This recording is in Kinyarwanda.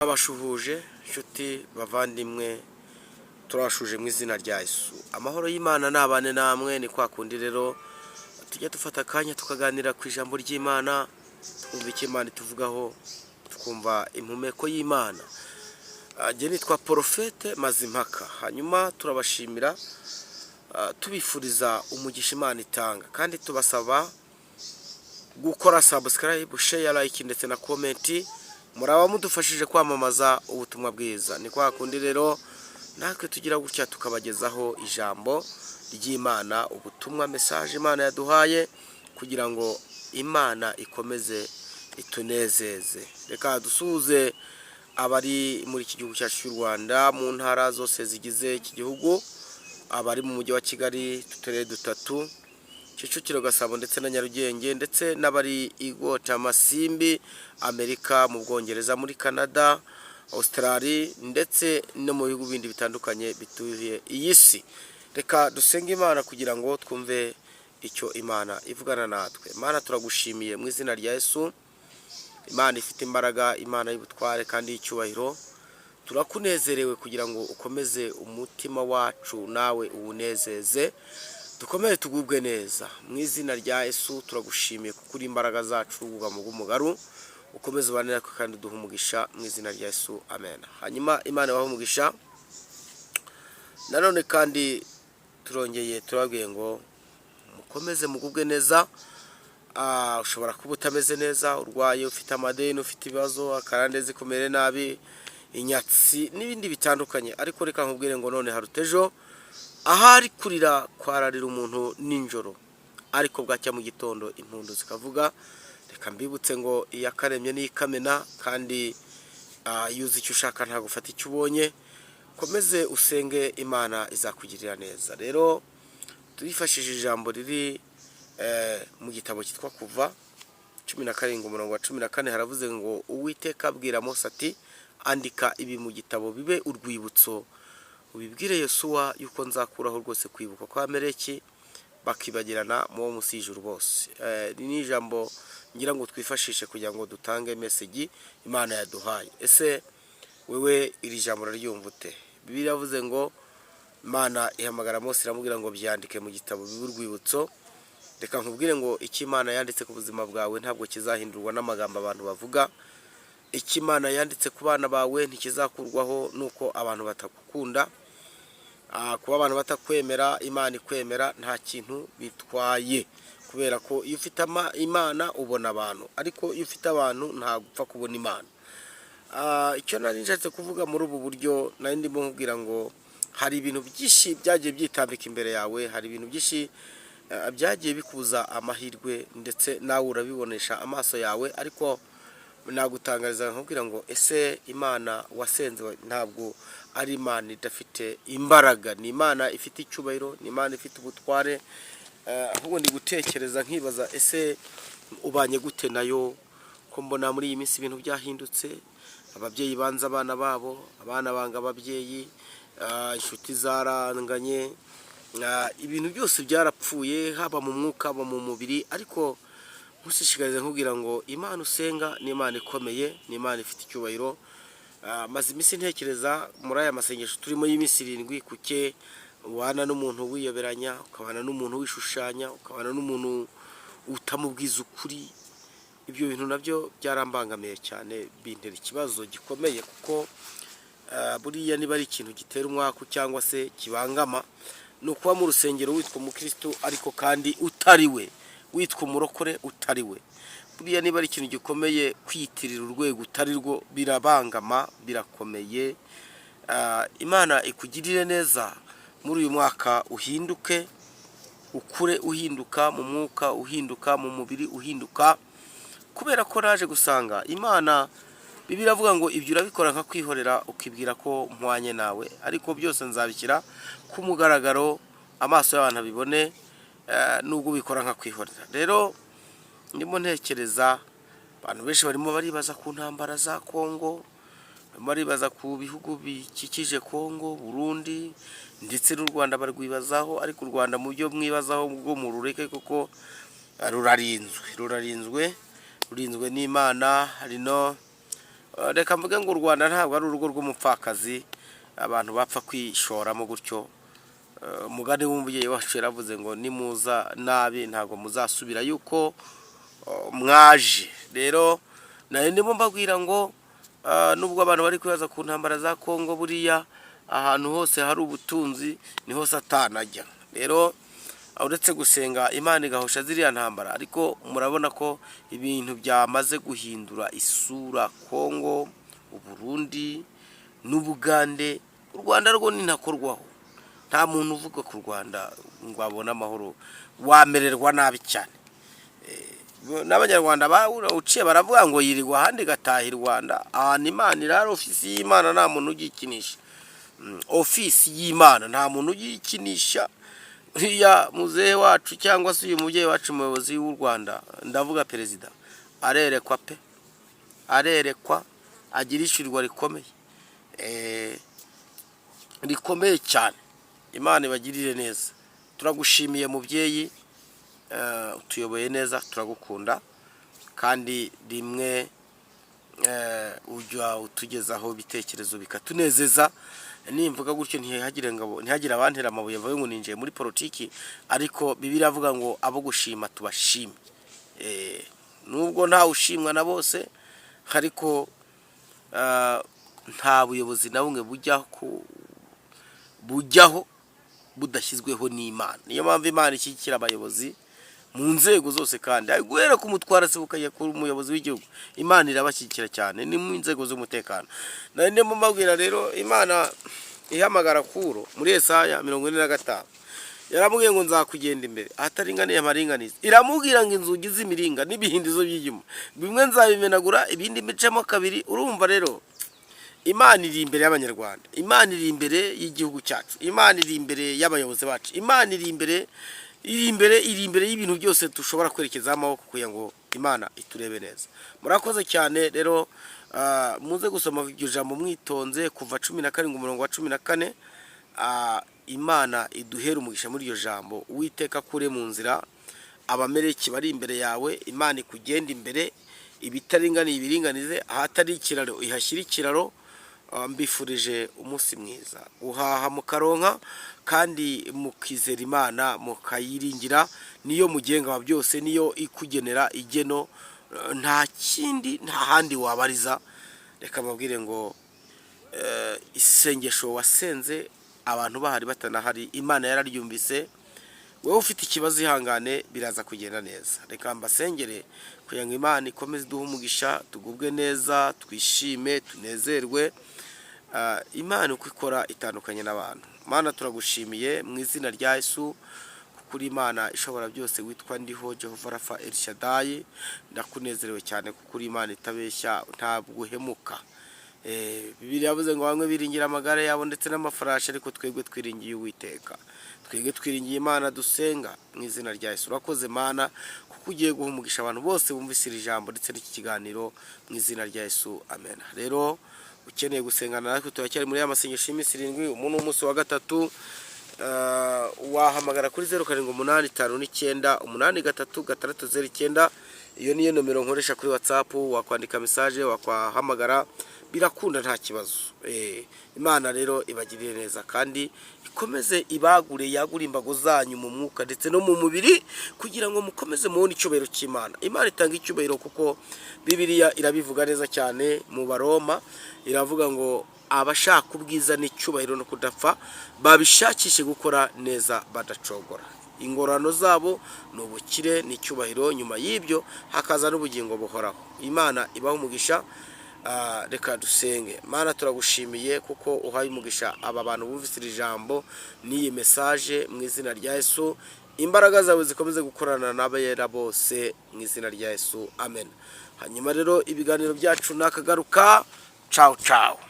Turabashuhuje inshuti bavandimwe, turabashuhuje mu izina rya Yesu. Amahoro y'Imana nabane namwe. Ni kwa kundi rero tujya dufata akanya tukaganira ku ijambo ry'Imana, twumva icyo Imana ituvugaho, tukumva impumeko y'Imana. Njye nitwa Porofete Mazimpaka. Hanyuma turabashimira, tubifuriza umugisha Imana itanga, kandi tubasaba gukora subscribe, share, like ndetse na comment. Muraba mudufashije kwamamaza ubutumwa bwiza. Ni kwa kundi rero natwe tugira gutya tukabagezaho ijambo ry'Imana, ubutumwa, message Imana yaduhaye kugira ngo Imana ikomeze itunezeze. Reka dusuhuze abari muri iki gihugu cyacu cy'u Rwanda, mu ntara zose zigize iki gihugu, abari mu mujyi wa Kigali, uturere dutatu, Kicukiro, Gasabo ndetse na Nyarugenge, ndetse n'abari i Amasimbi, Amerika, mu Bwongereza, muri Canada, Australia ndetse no mu bihugu bindi bitandukanye bituye iyi si. Reka dusenge Imana kugira ngo twumve icyo Imana ivugana natwe. Imana, turagushimiye mu izina rya Yesu. Imana ifite imbaraga, Imana y'ubutware kandi y'icyubahiro, turakunezerewe kugira ngo ukomeze umutima wacu, nawe uwunezeze, dukomeze tugubwe neza mu izina rya Yesu. Turagushimiye kuko uri imbaraga zacu, ubwugamo bw'umugaru. Ukomeze ubane natwe kandi uduhe umugisha mu izina rya Yesu, amen. Hanyuma Imana ibahe umugisha. Nanone kandi turongeye turababwiye ngo mukomeze mugubwe neza. Ushobora kuba utameze neza, urwaye, ufite amadeni, ufite ibibazo, akarande zikumere nabi, inyatsi n'ibindi bitandukanye, ariko reka nkubwire ngo none haruta ejo. Ahari kurira kwararira umuntu nijoro, ariko bwacya mu gitondo impundu zikavuga. Reka mbibutse ngo iyakaremye n'ikamena, kandi iyo uzi icyo ushaka ntabwo ufata icyo ubonye. Komeze usenge, Imana izakugirira neza. Rero turifashishije ijambo riri mu gitabo cyitwa Kuva 17 umurongo wa 14. Haravuze ngo: "Uwiteka abwira Mose ati: 'Andika ibi mu gitabo bibe urwibutso, ubibwire Yosuwa yuko nzakuraho rwose kwibuka kwa Amaleki, bakibagirana mu bo munsi y'ijuru bose.'" Iri ni ijambo ngira ngo twifashishe kugira ngo dutange message Imana yaduhaye. Ese wewe iri jambo uraryumva ute? Bibiliya yavuze ngo Imana ihamagara Mose, iramubwira ngo: "Byandike mu gitabo bibe urwibutso." Reka nkubwire ngo icyo Imana yanditse ku buzima bwawe ntabwo kizahindurwa n'amagambo abantu bavuga. Icyo Imana yanditse ku bana bawe ntikizakurwaho n'uko abantu batagukunda. Kuba abantu batakwemera, Imana ikwemera, nta kintu bitwaye, kubera ko iyo ufite Imana ubona abantu, ariko iyo ufite abantu ntabwo upfa kubona Imana. Icyo nari nshatse kuvuga muri ubu buryo, nari ndimo nkubwira ngo hari ibintu byinshi byagiye byitambika imbere yawe, hari ibintu byinshi byagiye bikubuza amahirwe, ndetse nawe urabibonesha amaso yawe. Ariko nagutangariza nkubwira ngo ese Imana wasenze ntabwo ari Imana idafite imbaraga? Ni Imana ifite icyubahiro, ni Imana ifite ubutware. Ahubwo ndi gutekereza nkibaza: ese ubanye gute nayo, ko mbona muri iyi minsi ibintu byahindutse? Ababyeyi banze abana babo, abana banga ababyeyi, inshuti zaranganye, ibintu byose byarapfuye, haba mu mwuka, haba mu mubiri. Ariko nkushishikariza nkubwira ngo Imana usenga ni Imana ikomeye, ni Imana ifite icyubahiro. Maze iminsi ntekereza muri aya masengesho turimo y'iminsi 7, kuke ubana n'umuntu wiyoberanya, ukabana n'umuntu wishushanya, ukabana n'umuntu utamubwiza ukuri? Ibyo bintu nabyo byarambangamiye cyane, bintera ikibazo gikomeye, kuko buriya niba ari ikintu gitera umwaku cyangwa se kibangama, ni ukuba mu rusengero witwa umukristo ariko kandi utari we, witwa umurokore utari we. Buriya niba ari ikintu gikomeye, kwiyitirira urwego utari rwo birabangama, birakomeye. Imana ikugirire neza muri uyu mwaka, uhinduke, ukure, uhinduka mu mwuka, uhinduka mu mubiri, uhinduka, kubera ko naje gusanga Imana, Bibiliya iravuga ngo: "Ibyo urabikora nka kwihorera, ukibwira ko mpwanye nawe, ariko byose nzabishyira ku mugaragaro, amaso y'abantu abibone, nubwo ubikora nka kwihorera." Rero ndimo ntekereza, abantu benshi barimo baribaza ku ntambara za Kongo, barimo baribaza ku bihugu bikikije Kongo, Burundi ndetse n'u Rwanda barwibazaho. Ariko u Rwanda, mu byo mwibazaho bwo murureke, kuko rurarinzwe, rurarinzwe, rurinzwe n'Imana. Hari no Reka mvuge ngo u Rwanda ntabwo ari urugo rw'umupfakazi abantu bapfa kwishoramo gutyo. Umugani w'umubyeyi wacu yaravuze ngo nimuza nabi ntabwo muzasubira yuko mwaje. Rero nari ndimo mbabwira ngo nubwo abantu bari kwibaza ku ntambara za Kongo, buriya ahantu hose hari ubutunzi niho Satani ajya. Rero uretse gusenga Imana igahosha ziriya ntambara, ariko murabona ko ibintu byamaze guhindura isura. Kongo, Uburundi n'Ubugande, u Rwanda rwo nintakorwaho. Nta muntu uvuga ku Rwanda ngo abone amahoro, wamererwa nabi cyane. N'Abanyarwanda uciye baravuga ngo yirirwa ahandi igataha i Rwanda. Ahantu Imana irara, ofisi y'Imana nta muntu ugikinisha. Ofisi y'Imana nta muntu ugikinisha. Uriya muzehe wacu cyangwa se uyu mubyeyi wacu, umuyobozi w'u Rwanda, ndavuga perezida, arerekwa pe, arerekwa, agira ishyurwa rikomeye, rikomeye cyane. Imana ibagirire neza. Turagushimiye mubyeyi, utuyoboye neza, turagukunda kandi rimwe ujya utugezaho ibitekerezo bikatunezeza. Nimvuga gutyo ntihagire abantera amabuye bavuge ngo ninjiye muri politiki, ariko Bibiliya iravuga ngo abo gushima tubashime. Nubwo ntawe ushimwa na bose, ariko nta buyobozi na bumwe bujyaho budashyizweho n'Imana. Niyo mpamvu Imana ishyigikira abayobozi mu nzego zose, kandi guhera ku mutwara se ukajya ku muyobozi w'igihugu, Imana irabashyigikira cyane, ni mu nzego z'umutekano. Nari ndimo mbabwira rero, Imana ihamagara Kuro muri Yesaya 45, yaramubwiye ngo nzakugenda imbere ahataringaniye amaringaniza. Iramubwira ngo inzugi z'imiringa n'ibihindizo by'ibyuma bimwe nzabimenagura, ibindi mbicemo kabiri. Urumva rero, Imana iri imbere y'Abanyarwanda, Imana iri imbere y'igihugu cyacu, Imana iri imbere y'abayobozi bacu, Imana iri imbere, iri imbere, iri imbere y'ibintu byose dushobora kwerekezaho amaboko kugira ngo Imana iturebe neza. Murakoze cyane rero. Muze gusoma iryo jambo mwitonze, Kuva 17 umurongo wa 14. Imana iduhere umugisha muri iryo jambo. Uwiteka akure mu nzira Abameleki bari imbere yawe. Imana ikugenda imbere, ibitaringaniye ibiringanize, ahatari ikiraro ihashyire ikiraro. Mbifurije umunsi mwiza, guhaha mukaronka kandi mukizera Imana, mukayiringira. Niyo mugenga wa byose, niyo ikugenera igeno. Nta kindi, nta handi wabariza. Reka mbabwire ngo isengesho wasenze abantu bahari batanahari, Imana yararyumvise. Wowe ufite ikibazo ihangane, biraza kugenda neza. Reka mbasengere kugira ngo Imana ikomeze iduhe umugisha, tugubwe neza, twishime, tunezerwe. Imana uko ikora itandukanye n'abantu. Mana, turagushimiye mu izina rya Yesu, kuko uri Imana ishobora byose, witwa Ndiho, Jehova Rafa, El Shaddai. Ndakunezerewe cyane kuko uri Imana itabeshya, ntabwo uhemuka. Bibiliya yavuze ngo bamwe biringira amagare yabo ndetse n'amafarashi, ariko twebwe twiringiye Uwiteka, twebwe twiringiye Imana dusenga mu izina rya Yesu. Urakoze Mana, kuko ugiye guha umugisha abantu bose bumvise iri jambo ndetse n'iki kiganiro mu izina rya Yesu, amen. Rero ukeneye gusengana natwe, turacyari muri ya masengesho y'iminsi 7, umu ni umunsi wa gatatu. Wahamagara kuri 0785983609. Iyo niyo nomero nkoresha kuri WhatsApp. Wakwandika message, wakwahamagara, birakunda, nta kibazo. Imana rero ibagirire neza kandi ikomeze ibagure, yagure imbago zanyu mu mwuka ndetse no mu mubiri, kugira ngo mukomeze mubone icyubahiro cy'Imana. Imana itanga icyubahiro, kuko Bibiliya irabivuga neza cyane mu Baroma, iravuga ngo abashaka ubwiza n'icyubahiro no kudapfa babishakishe gukora neza badacogora. Ingororano zabo ni ubukire n'icyubahiro, nyuma y'ibyo hakaza n'ubugingo buhoraho. Imana ibaha umugisha. Reka dusenge. Mana, turagushimiye kuko uhaye umugisha aba bantu bumvise iri jambo n'iyi message mu izina rya Yesu. Imbaraga zawe zikomeze gukorana n'abera bose mu izina rya Yesu, amen. Hanyuma rero ibiganiro byacu nakagaruka. Ciao ciao.